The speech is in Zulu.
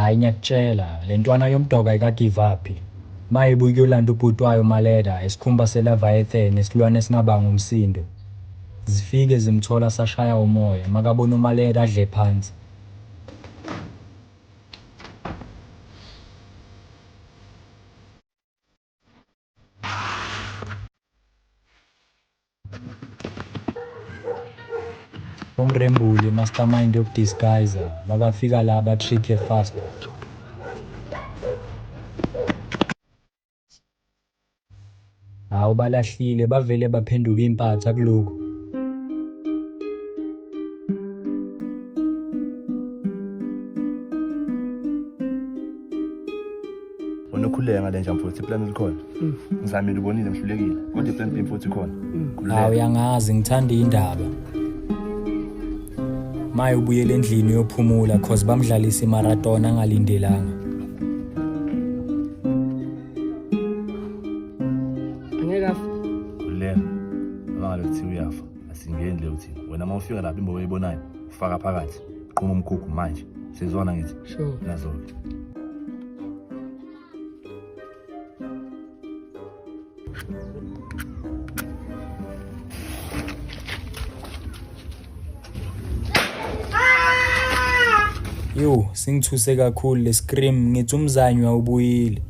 Hhayi ngiyakutshela, le ntwana yomdoka ayika-give up. Maye ibuye kuyolanda ubhuti wayo uMaleda, isikhumba se-Leviathan, isilwane esingabanga umsindo. Zifike zimthola sashaya umoya, makabona uMaleda adle phansi. Umrembuli mastermind yokudisguiser makafika la ba-trick-e fast. Hawu balahlile bavele baphenduka impatha kulokhu. Wena ukhululeke ngale nja mfowethu iplan likhona. Ngizamile ubonile ngihlulekile. Kodwa iplan B mfowethu ikhona. Hawu uyangazi ngithanda indaba. Maye ubuyele endlini uyophumula cause bamdlalisa imarathon angalindelanga. Angeke afe. Khululeka. Noma ngabe kuthiwa uyafa asingeni leyo thina. Wena uma ufika lapha imbobo oyibonayo ufaka phakathi. Qhuma umkhukhu manje. Sizwana ngithi. Sure. Nazo-ke. Yo, singithuse kakhulu le scream ngithi umzanywa ubuyile.